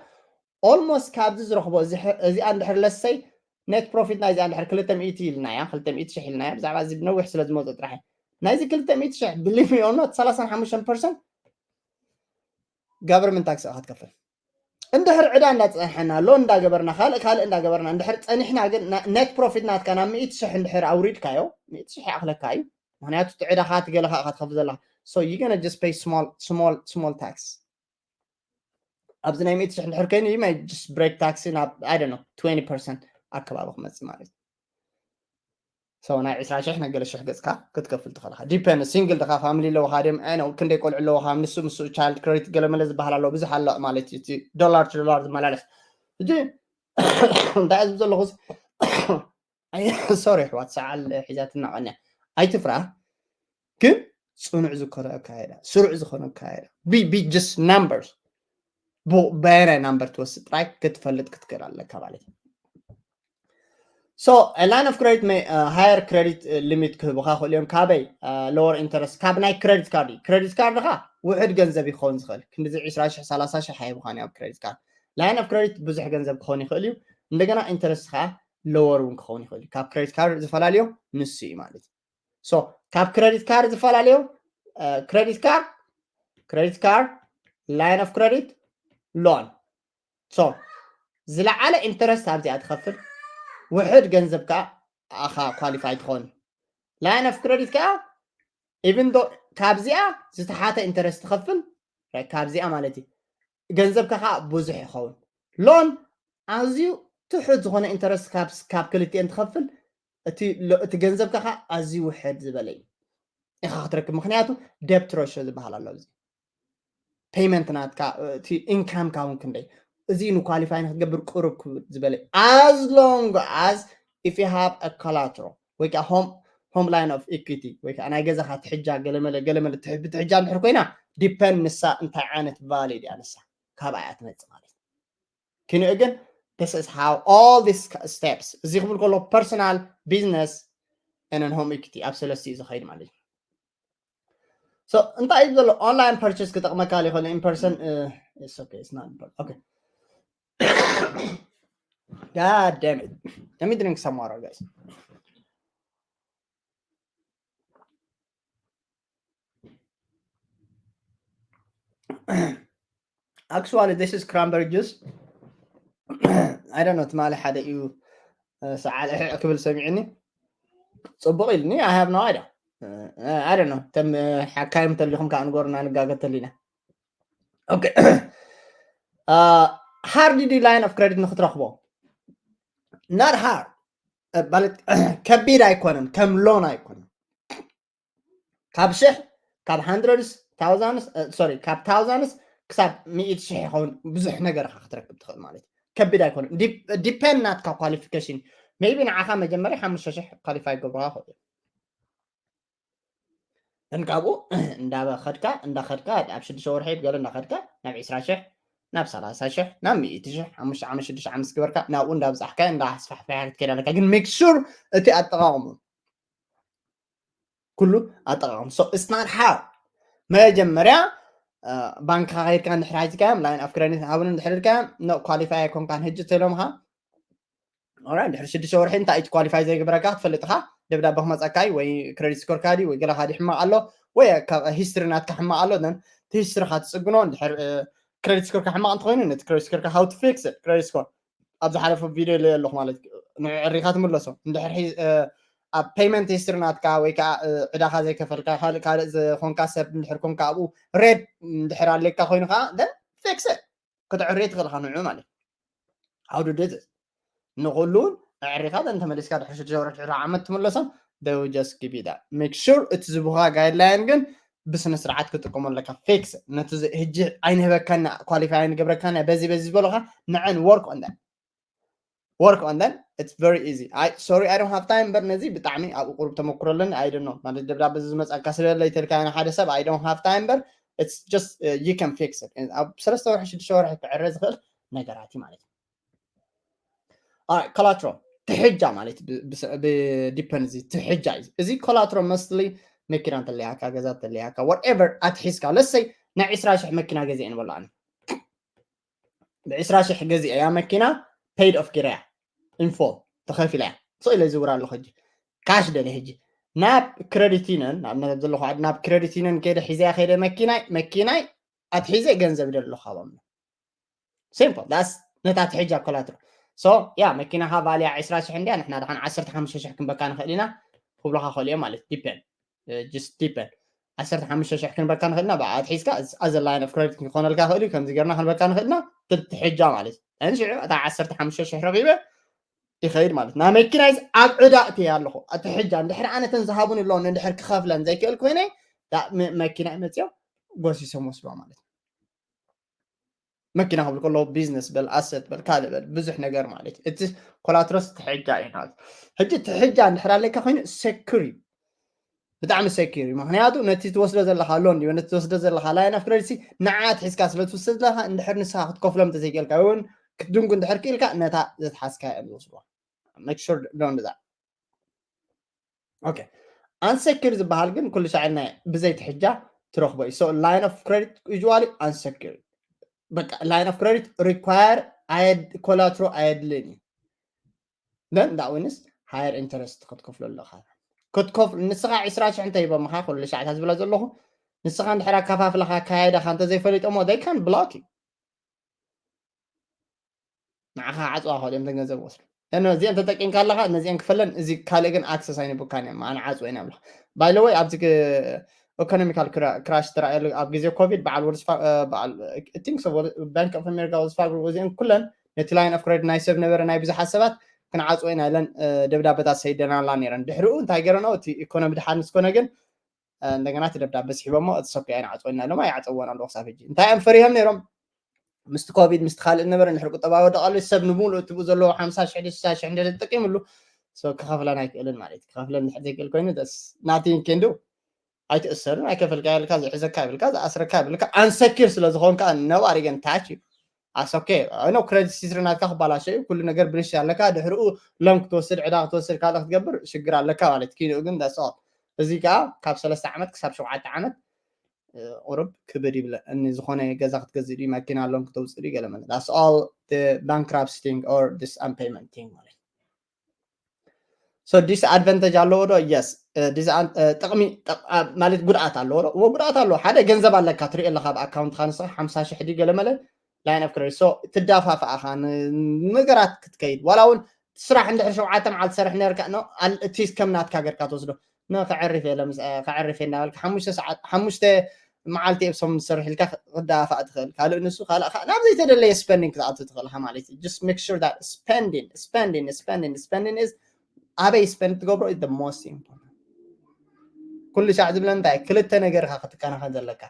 almost ካብዚ ዝረኽቦ እዚኣ እንድሕር ለሰይ ኔት ፕሮፊት ናይዚኣ እንድሕር ክልተ ሚእቲ ኢልናያ ክልተ ሚእቲ ሽሕ ኢልናያ ብዛዕባ እዚ ብነዊሕ ስለ ዝመፁ ጥራሕ ናይዚ ክልተ ሚእቲ ሽሕ ብሊቭ ሚ ኦር ኖት ሰላሳን ሓሙሽተን ፐርሰንት ጋቨርመንት ታክስ ኢኻ ትከፍል። እንድሕር ዕዳ እንዳፀንሐና ሎን እንዳገበርና ካልእ ካልእ እንዳገበርና እንድሕር ፀኒሕና ግን ኔት ፕሮፊት ናትካ ናብ ሚእቲ ሽሕ እንድሕር ኣውሪድካዮ ሚእቲ ሽሕ ይኣኽለካ እዩ። ምክንያቱ እቲ ዕዳኻ እቲ ገለኻ ኢኻ ትኸፍል ዘለኻ። So you gonna just pay small small small tax። ኣብዚ ናይ ሚእቲ ሽሕ እንድሕር ኮይኑ you may just break tax ናብ I don't know twenty percent ኣከባቢ ክመፅእ ማለት እዩ። So ናይ ዕስራ ሽሕ ናይ ገለ ሽሕ ገፅካ ክትከፍል ትኽእል ኢኻ። ዲፐንድ ሲንግል ድኻ ፋሚሊ ኣለውኻ ድም I know ክንደይ ቆልዑ ኣለውኻ ንሱ ምስ ቻይልድ ክሬዲት ገለ መለ ዝበሃል ኣሎ ብዙሕ ኣሎ ማለት እዩ። እቲ ዶላር ቱ ዶላር ዝመላለስ ሕጂ እንታይ ዝብ ዘለኹ ሶሪ ኣሕዋት ሰዓል ሒዛትና ቀንያ ኣይትፍራ። ግን ፅኑዕ ዝኾነ ኣካየዳ ስሩዕ ዝኾነ ኣካየዳ be be just numbers በየናይ ናምበር ትወስድ ጥራይ ክትፈልጥ ክትክእል ኣለካ ማለት እዩ። So line of credit ሃየር ክሬዲት ሊሚት ክህቡካ ክእል እዮም። ካበይ? ሎወር ኢንተረስት ካብ ናይ ክሬዲት ካርድ እዩ። ክሬዲት ካርድካ ውሕድ ገንዘብ ይኸውን ዝኽእል ክንዲዚ ዕስራ ሽሕ ሰላሳ ሽሕ ኣይብኻን እዩ ኣብ ክሬዲት ካርድ። ላይን ኦፍ ክሬዲት ብዙሕ ገንዘብ ክኸውን ይኽእል እዩ። እንደገና ኢንተረስት ከዓ ሎወር እውን ክኸውን ይኽእል እዩ። ካብ ክሬዲት ካርድ ዝፈላለዮ ንሱ እዩ ማለት እዩ። So ካብ ክሬዲት ካርድ ዝፈላለዮ ክሬዲት ካርድ ክሬዲት ካርድ ላይን ኦፍ ክሬዲት ሎን so ዝለዓለ ኢንተረስት ኣብዚኣ ትኸፍል ውሕድ ገንዘብ ከዓ ኣኻ ኳሊፋይ ትኾን። ላይን ኦፍ ክሬዲት ከዓ ኢቭን ዶ ካብዚኣ ዝተሓተ ኢንተረስት ትኸፍል ካብዚኣ ማለት እዩ። ገንዘብካ ከዓ ብዙሕ ይኸውን። ሎን ኣዝዩ ትሑት ዝኾነ ኢንተረስት ካብ ክልቲኤን ትኸፍል እቲ ገንዘብካ ከዓ ኣዝዩ ውሕድ ዝበለ እዩ ኢኻ ክትረክብ። ምክንያቱ ደብት ሬሾ ዝበሃል ኣሎ ኣብዚ ፔይመንት ናትካ እቲ ኢንካምካ እውን ክንደይ እዚ ንኳሊፋይ ንክትገብር ቅሩብ ክብል ዝበለ as long as if you have a collateral ወይ ከዓ home home line of equity ወይ ከዓ ናይ ገዛኻ ትሕጃ ገለመለ ገለመለ ብትሕጃ እንድሕር ኮይና ዲፐንድ ንሳ እንታይ ዓይነት ቫሊድ እያ ንሳ ካብኣ እያ ትመፅእ ማለት እዩ። ክንኡ ግን this is how all these steps እዚ ክብል ከሎ personal business and home equity ኣብ ሰለስቲኡ ዝኸይድ ማለት እዩ። So እንታይ እዩ ዘሎ online purchase ክጠቕመካ ይኽእል in person okay it's not okay God damn it. Let me drink some water, guys. Actually, this is cranberry juice. I don't know ትማሊ ሓደ እዩ ሰዓል ክብል ሰሚዕኒ ጽቡቕ ኢልኒ። I have no idea. I don't know ተም ሓካይም ተሊኹም ከዓ ንጎርና ንጋገ ተሊና okay hard line of credit ንክትረኽቦ not hard ማለት ከቢድ ኣይኮነን ከም ሎን ኣይኮነን ካብ ሽሕ ካብ hundreds thousands sorry ካብ thousands ክሳብ ሚእቲ ሽሕ ይኸውን ብዙሕ ነገር ኢኻ ክትረክብ ትኽእል ማለት እዩ። ከቢድ ኣይኮነን። ዲፐንድ ናትካ ኳሊፊኬሽን maybe ንዓኻ መጀመርያ ሓሙሽተ ሽሕ ኳሊፋይ ገብረኻ ይኽእል እዩ። እንካብኡ እንዳኸድካ እንዳኸድካ ኣብ ሽዱሽተ ወርሒ ገለ እንዳኸድካ ናብ ዕስራ ሽሕ ናብ ሰላሳ ሽሕ ናብ ሚእቲ ሽሕ ሓሙሽተ ዓመት ሽዱሽተ ዓመት ዝገበርካ ናብኡ እንዳብፃሕካ እንዳስፋሕፋሕካ ክትከይድ ኣለካ። ግን make sure እቲ ኣጠቃቕሙ ኩሉ ኣጠቃቕሙ so it's not hard። መጀመርያ ባንክካ ከይድካ እንድሕር ሓዚካዮም line of credit ሃብኒ እንድሕር ኢልካዮም no qualify ኣይኮንካን ሕጂ ተኢሎምካ ኦራይት ድሕሪ ሽዱሽተ ወርሒ እንታይ እቲ ኳሊፋይ ዘይግበረካ ክትፈልጥ ኢኻ። ደብዳበ ክመፀካ እዩ ወይ ክሬዲት ስኮርካ ድዩ ወይ ገለኻ ድዩ ሕማቕ ኣሎ ወይ ሂስትሪ ናትካ ሕማቕ ኣሎ ን እቲ ሂስትሪኻ ትፅግኖ እንድሕር ክሬዲት ስኮርካ ሕማቕ እንተኮይኑ ነቲ ክሬዲት ስኮርካ how to fix it credit score ኣብ ዝሓለፈ ቪድዮ ኢለዮ ኣለኹ ማለት እዩ። ንዕሪኻ ትምለሶ እንድሕር ኣብ payment history ናትካ ወይ ከዓ ዕዳኻ ዘይከፈልካ ካልእ ካልእ ዝኾንካ ሰብ እንድሕር ኮንካ ኣብኡ red እንድሕር ኣለካ ኮይኑ ከዓ then fix it። ክትዕሪ ትኽእል ኢኻ ንዑ ማለት how to do this። ንኩሉ እውን ኣዕሪኻ then ተመሊስካ ድሕሪ ሽዱሽተ ወርሒ ድሕሪ ዓመት ትምለሶም they will just give you that make sure እቲ ዝቡኻ guideline ግን ብስነ ስርዓት ክትጥቀሞ ኣለካ fix ነቲ ሕጂ ኣይንህበካና qualify ኣይንገብረካና በዚ በዚ ዝበሉኻ ንዐን work on that work on that it's very easy I sorry I don't have time እምበር ነዚ ብጣዕሚ ኣብ ቁሩብ ተመክሮ ኣለኒ I don't know ማለት ደብዳበ ዝመፅኣካ ስለለ ይተልካ ሓደ ሰብ I don't have time እምበር it's just uh, you can fix it ኣብ ሰለስተ ወርሒ ሽዱሽተ ወርሒ ክዕረ ዝኽእል ነገራት እዩ ማለት እዩ collateral ትሕጃ ማለት ብዲፐንድ እዚ ትሕጃ እዩ እዚ collateral mostly መኪና እንተለያካ ገዛ እንተለያካ whatever ኣትሒዝካ let's say ናይ ዕስራ ሽሕ መኪና ገዚአ ንበሎ ኣነ ብ ዕስራ ሽሕ ገዚአ እያ መኪና paid off ጌራ እያ in full ተኸፊላ እያ ስቕ ኢለ ይዝውራ ኣለኹ ሕጂ cash ደለ ሕጂ ናብ credit union ናብ ዘለኹ ናብ credit union ከይደ ሒዘያ ከይደ መኪናይ መኪናይ ኣትሒዘ ገንዘብ ይደሊ ኣለኹ ካባም simple that's ነታ ትሕጃ collateral so yeah መኪናኻ value ያ ዕስራ ሽሕ እንድያ ንሕና ደሓን ዓሰርተ ሓሙሽተ ሽሕ ክንበካ ንኽእል ኢና ክብሉኻ ክእል እዮም ማለት depend just depend ዓሰርተ ሓሙሽተ ሽሕ ክንበካ ንኽእልና ብኣ ኣትሒዝካ as a line of credit ክኾነልካ ክእል እዩ ከምዚ ጌርና ክንበካ ንኽእልና ትሕጃ ማለት እዩ ሽዑ እታ ዓሰርተ ሓሙሽተ ሽሕ ረኺበ ይኸይድ ማለት ናይ መኪናይስ ኣብ ዕዳ እትየ ኣለኹ እቲ ሕጃ እንድሕር ኣነተን ዝሃቡን ኣለውን እንድሕር ክኸፍለን ዘይክእል ኮይነ መኪና መፅኦም ጎሲሶም ወስድዋ ማለት እዩ መኪና ክብል ከለዉ ቢዝነስ በል ኣሰት በል ካልእ በል ብዙሕ ነገር ማለት እዩ እቲ collateral ትሕጃ እዩ ማለት ሕጂ ትሕጃ እንድሕር ኣለካ ኮይኑ secure እዩ ብጣዕሚ secure እዩ ምክንያቱ ነቲ ትወስዶ ዘለካ loan ድዮ ነቲ ትወስዶ ዘለካ line of credit ንዓ ትሒዝካ ስለ ትወስድ ዘለካ እንድሕር ንስኻ ክትከፍሎም ተዘይክእልካ እውን ክትድንጉ እንድሕር ክኢልካ ነታ ዘትሓዝካ እዮም ዝወስድዋ make sure don't do that okay unsecured ዝበሃል ግን ኩሉ ሻዕ ናይ ብዘይ ትሕጃ ትረኽቦ እዩ so line of credit usually unsecured በቃ line of credit require collateral ኣየድልን እዩ then that means higher interest ክትከፍሎ ኣለካ ክትከፍል ንስኻ ዕስራ ሽሕ እንተ ሂቦምኻ ኩሉ ሻዕታ ዝብላ ዘለኹ ንስኻ እንድሕር ኣከፋፍለኻ ኣካያይዳኻ እንተዘይፈሊጦሞ they can block you ንዓኻ ዓፅዋ ከሊኦም ተገንዘብ ወስዱ ነዚአን ተጠቂምካ ኣለኻ ነዚአን ክፈለን እዚ ካልእ ግን access ኣይንብካን እዮም ኣነ ዓፅወ ኢና ብለኻ by the way ኣብዚ economical crash ተራእየሉ ኣብ ግዜ ኮቪድ በዓል ወልስ በዓል think so Bank of America ወልስ ፋርጎ እዚአን ኩለን ነቲ line of credit ናይ ሰብ ነበረ ናይ ብዙሓት ሰባት ክንዓፅወ ኢና ኢለን ደብዳበታት ሰይደናላ ነይረን ድሕሪኡ እንታይ ገረኖ እቲ ኢኮኖሚ ድሓን ስኮነ ግን እንደገና እቲ ደብዳበ ስሒቦሞ እቲ ሰብ ኣይንዓፅወና ኢሎም ኣይዓፀወን ኣለዎ ክሳብ ሕጂ እንታይ እዮም ፈሪሆም ነይሮም ምስቲ ኮቪድ ምስቲ ካልእ ነበረ ንድሕሪ ቁጠባ ወደቃሉ ሰብ ንሙሉእ እትብኡ ዘለዎ ሓምሳ ሽሕ ስሳ ሽሕ እንደ ተጠቂምሉ ክኸፍለን ኣይክእልን ማለት ክኸፍለን ድሕር ዘይክእል ኮይኑ ናቲንግ ኬንዱ ኣይትእሰርን ኣይከፈልካ ይልካ ዝሕዘካ ይብልካ ዝኣስረካ ይብልካ ኣንሰኪር ስለ ዝኾንካ ነባሪ ግን ታች እዩ ኣሶኬ ኣይኖ ክሬዲት ሂስትሪ ናትካ ክባላሸ እዩ ኩሉ ነገር ብልሽ ኣለካ ድሕሪኡ ሎም ክትወስድ ዕዳ ክትወስድ ካልእ ክትገብር ሽግር ኣለካ ማለት ኪንኡ ግን that's all እዚ ከዓ ካብ ሰለስተ ዓመት ክሳብ ሸውዓተ ዓመት ቁሩብ ክብድ ይብለ እኒ ዝኾነ ገዛ ክትገዝእ ድዩ መኪና ሎም ክተውፅእ ድዩ ገለ ማለት that's all the bankruptcy thing or this unpayment thing ማለት so disadvantage ኣለዎ ዶ yes ጥቕሚ ማለት ጉድኣት ኣለዎ ዶ እዎ ጉድኣት ኣለዎ ሓደ ገንዘብ ኣለካ ትሪኦ ኣለካ ኣብ ኣካውንትካ ንስኻ ሓምሳ ሽሕ ድዩ ገለ መለ line of credit so ትዳፋፍኣኻ ነገራት ክትከይድ ዋላ እውን ስራሕ እንድሕር ሸውዓተ መዓልቲ ትሰርሕ ነርካ እቲ ከም ናትካ ገርካ ትወስዶ ከዕርፍ የለ ከዕርፍ እናበልካ ሓሙሽተ ሰዓት ሓሙሽተ መዓልቲ ኣብ ሰሙን ትሰርሕ ኢልካ ክዳፋእ ትኽእል ካልእ ንሱ ካልእ ናብ ዘይተደለየ spending ክትኣቱ ትኽእል ኢኻ ማለት እዩ just make sure that spending spending spending spending is ኣበይ spend ትገብሮ is the most important ኩሉ ሻዕ ዝብለ እንታይ ክልተ ነገር ኢኻ ክትከናኸን ዘለካ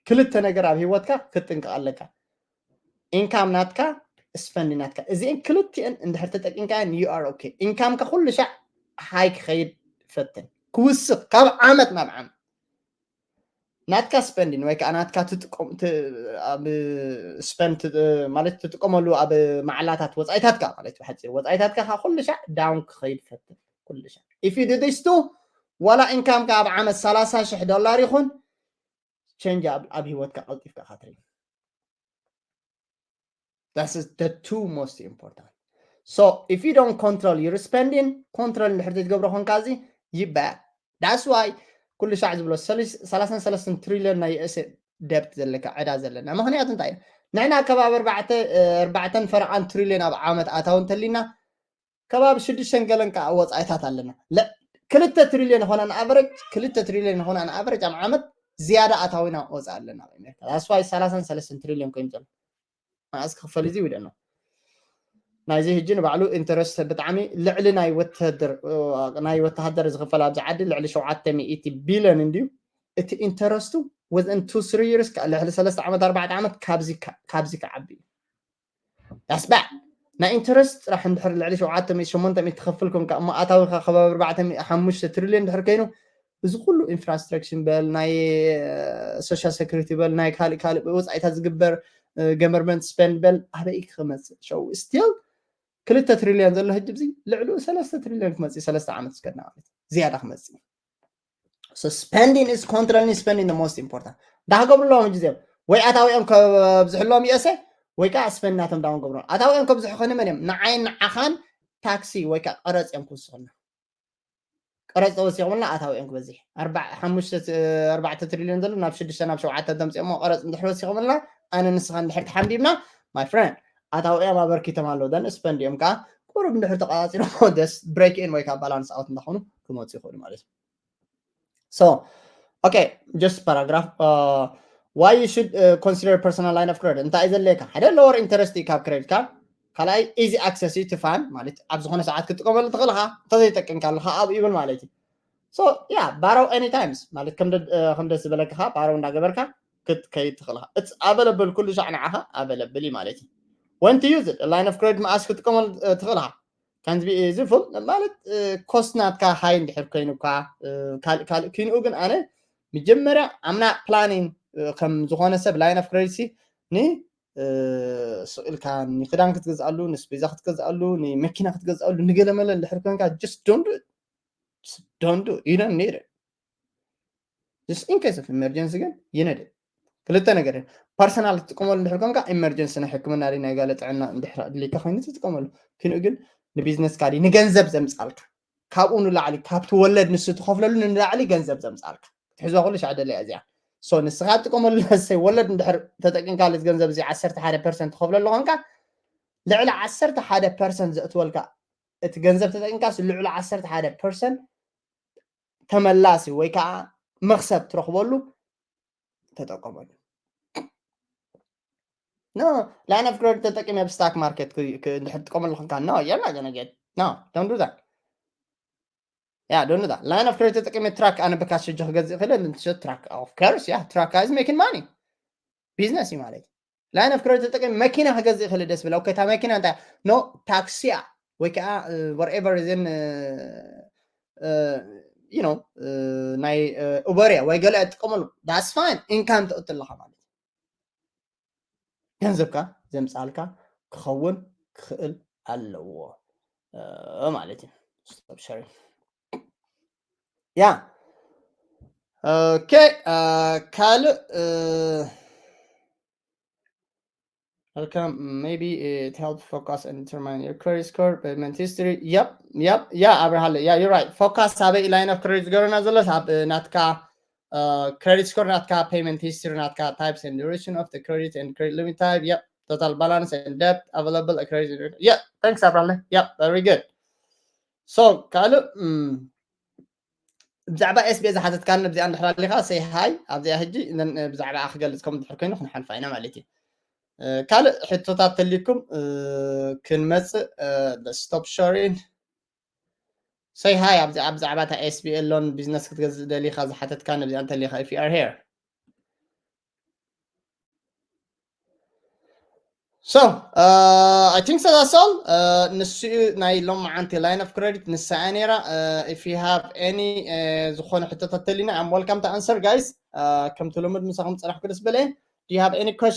ክልተ ነገር ኣብ ህይወትካ ክትጥንቀቕ ኣለካ income ናትካ spending ናትካ እዚአን ክልቲአን እንድሕር ተጠቂምካየን you are okay income ካ ኩሉ ሻዕ high ክኸይድ ፈትን ክውስኽ ካብ ዓመት ናብ ዓመት ናትካ spending ወይ ከዓ ናትካ ትጥቀም ኣብ spend ማለት ትጥቀመሉ ኣብ ማዕላታት ወፃኢታትካ ማለት ብሓፂር ወፃኢታትካ ካብ ኩሉ ሻዕ down ክኸይድ ፈትን ኩሉ ሻዕ if you do this too ዋላ income ካ ኣብ ዓመት ሰላሳ ሽሕ ዶላር ይኹን change ኣብ ህይወትካ ቀልጢፍካ ካትሪ That is the two most important. So if you don't control your spending, control እንድሕር ዘይትገብሮ ኮንካ እዚ you bad. That's why ኩሉ ሻዕ ዝብሎ ሰላሳን ሰለስተን ትሪልዮን ናይ ዩኤስኤ ደብት ዘለካ ዕዳ ዘለና ምክንያቱ እንታይ እዩ ንሕና ከባቢ ኣርባዕተን ፈረቓን ትሪልዮን ኣብ ዓመት ኣታዊ እንተሊና ከባቢ ሽዱሽተን ገለን ከዓ ወፃኢታት ኣለና ክልተ ትሪልዮን ይኾና ንኣቨረጅ ክልተ ትሪልዮን ይኾና ንኣቨረጅ ኣብ ዓመት ዝያዳ ኣታዊና ወፃ ኣለና ኣሜሪካ that's why ሰላሳን ሰለስተን ትሪልዮን ኮይኑ ዘሎ መዓስ ክኽፈል እዚ ይውደ ነው ናይዚ ሕጂ ንባዕሉ ኢንተረስት ብጣዕሚ ልዕሊ ናይ ወተሃደር ናይ ወተሃደር ዝኽፈል ኣብዚ ዓዲ ልዕሊ ሸውዓተ ሚእቲ ቢልዮን እንድዩ እቲ ኢንተረስቱ within two three years ልዕሊ ሰለስተ ዓመት ኣርባዕተ ዓመት ካብዚ ክዓቢ እዩ that's bad ናይ ኢንተረስት ጥራሕ እንድሕር ልዕሊ ሸውዓተ ሚእቲ ሸሞንተ ሚእቲ ትኸፍል ኮንካ እሞ ኣታዊኻ ከባቢ ኣርባዕተ ሓሙሽተ ትሪልዮን ድሕር ከይኑ እዚ ኩሉ ኢንፍራስትራክሽን በል ናይ ሶሻል ሴኩሪቲ በል ናይ ካልእ ካልእ ወፃኢታት ዝግበር ገቨርንመንት ስፐንድ በል ኣበይ ክመፅእ ሸው ስቲል ክልተ ትሪልዮን ዘሎ ህጂ ብዚ ልዕሉ ሰለስተ ትሪልዮን ክመፅእ ሰለስተ ዓመት ዝከድና ማለት ዝያዳ ክመፅእ spending is controlling spending the most important ዳክገብሩ ኣለዎም ህጂ ዚኦም ወይ ኣታዊኦም ከብዝሕሎም ይእሰ ወይ ከዓ ስፐንድ ናቶም ዳውን ገብሩ ኣታዊኦም ከብዝሑ ከነ መን እዮም ንዓይን ንዓኻን ታክሲ ወይ ከዓ ቀረፅ እዮም ክውስኹልና ቀረፅ ተወሲኹምልና ኣታዊኦም ክበዝሕ ሓሙሽተ ኣርባዕተ ትሪልዮን ዘሎ ናብ ሽዱሽተ ናብ ሸውዓተ ተምፅኦሞ ቀረፅ እንድሕር ወሲኹምልና ኣነ ንስኻ እንድሕር ተሓምቢምና my friend ኣታዊኦም ኣበርኪቶም ኣለዉ ደን ስፐንድ እዮም ከዓ ቁሩብ እንድሕር ተቃፂሎ ደስ ብሬክ ኢን ወይ ከዓ ባላንስ ኣውት እንዳኾኑ ክመፁ ይኽእሉ ማለት እዩ so okay just paragraph uh, why you should uh, consider personal line of credit እንታይ እዩ ዘድልየካ ሓደ lower interest እዩ ካብ ክሬዲት ካርድ ካልኣይ easy access እዩ to fund ማለት ኣብ ዝኾነ ሰዓት ክትጥቀመሉ ትኽእል ኢኻ እንተዘይጠቅምካ ኣለኻ ኣብ ይብል ማለት እዩ so yeah borrow any times ማለት ከም ደስ ዝበለካ borrow እንዳገበርካ ክትከይድ ትኽእል ኢኻ it's available ኩሉ ሻዕ ንዓኻ available እዩ ማለት እዩ when to use it line of credit መዓስ ክትጥቀመሉ ትኽእል ኢኻ can be useful ማለት ኮስት ናትካ ሃይ እንድሕር ኮይኑ እኳ ካልእ ካልእ ክንኡ ግን ኣነ መጀመርያ ኣምና ፕላኒንግ ከም ዝኾነ ሰብ line of credit ሲ ን ስቕ ኢልካ ንክዳን ክትገዝኣሉ ንስቤዛ ክትገዝኣሉ ንመኪና ክትገዝኣሉ ንገለመለ እንድሕር ኮንካ just don't do it don't do it you don't need it just in case of emergency ግን you need it ክልተ ነገር እዩ ፐርሰናል ትጥቀመሉ እንድሕር ኮንካ ኢመርጀንሲ ናይ ሕክምና ናይ ጋለ ጥዕና እንድሕር ኣድልየካ ኮይኑ ትጥቀመሉ ክንኡ ግን ንቢዝነስካ ድዩ ንገንዘብ ዘምፃልካ ካብኡ ንላዕሊ ካብቲ ወለድ ንሱ ትኸፍለሉ ንላዕሊ ገንዘብ ዘምፃልካ ክትሕዞ ኩሉ ሻዕ ደለያ እዚኣ so ንስኻ ትጥቀመሉ ለሰይ ወለድ እንድሕር ተጠቂምካ ልት ገንዘብ እዚ ዓሰርተ ሓደ ፐርሰንት ትኸፍለሉ ኮንካ ልዕሊ ዓሰርተ ሓደ ፐርሰንት ዘእትወልካ እቲ ገንዘብ ተጠቂምካስ ልዕሊ ዓሰርተ ሓደ ፐርሰንት ተመላሲ ወይ ከዓ መክሰብ ትረኽበሉ ተጠቀመሉ no line of credit ተጠቂመ ኣብ ስታክ ማርኬት እንድሕር ትጥቀመሉ ኮንካ no you're not gonna get no don't do that yeah don't do that line of credit ተጠቂመ ትራክ ኣነ ብካሽ ሕጂ ክገዝእ ክእል ትሸጥ ትራክ of course yeah ትራክ is making money ቢዝነስ እዩ ማለት line of credit ተጠቂመ መኪና ክገዝእ ክእል ደስ ብላ okay እታ መኪና እንታይ no ታክሲያ ወይ ከዓ whatever is in you know ናይ ኡበርያ ወይ ገለ ትጥቀመሉ that's fine income ተእቱ ኣለካ ማለት ገንዘብካ ዘምፃልካ ክኸውን ክኽእል ኣለዎ ማለት እዩ stop sharing yeah okay ካልእ Welcome. Maybe it helped focus and determine your credit score, payment history. Yep, yep, yeah, Abrahale. Yeah, you're right. Focus have a line of credit ገርና ዘሎ ናትካ uh, credit score ናትካ payment history ናትካ types and duration of the credit and credit limit type yep total balance and debt available credit yeah thanks Abrahale. Yep, very good. So ካልእ ብዛዕባ ኤስቢኤ ዝሓተትካኒ ብዚኣ እንድሕር ኣሊኻ ሰይ ሃይ ኣብዚኣ ሕጂ ብዛዕባ ክገልጽ ከም እንድሕር ኮይኑ ክንሓልፋ ኢና ማለት እዩ ካልእ ሕቶታት ተልይኩም ክንመጽእ stop sharing ሰይ ሃይ ኣብዚኣ ብዛዕባ እታ ኤስቢኤ ሎን ቢዝነስ ክትገዝእ ደሊኻ ዝሓተትካኒ ብዚኣ እንተሊኻ if you are here So uh, I think so that's all. Uh, ንስኡ ናይ ሎም መዓንቲ line of credit ንሳ ነራ uh, if you have any uh, ዝኾነ ሕቶታት ተሊና I'm welcome to answer guys. Uh, ከምቲ ልሙድ ምሳኹም ጸናሕኩ ደስ በለ. Do you have any questions?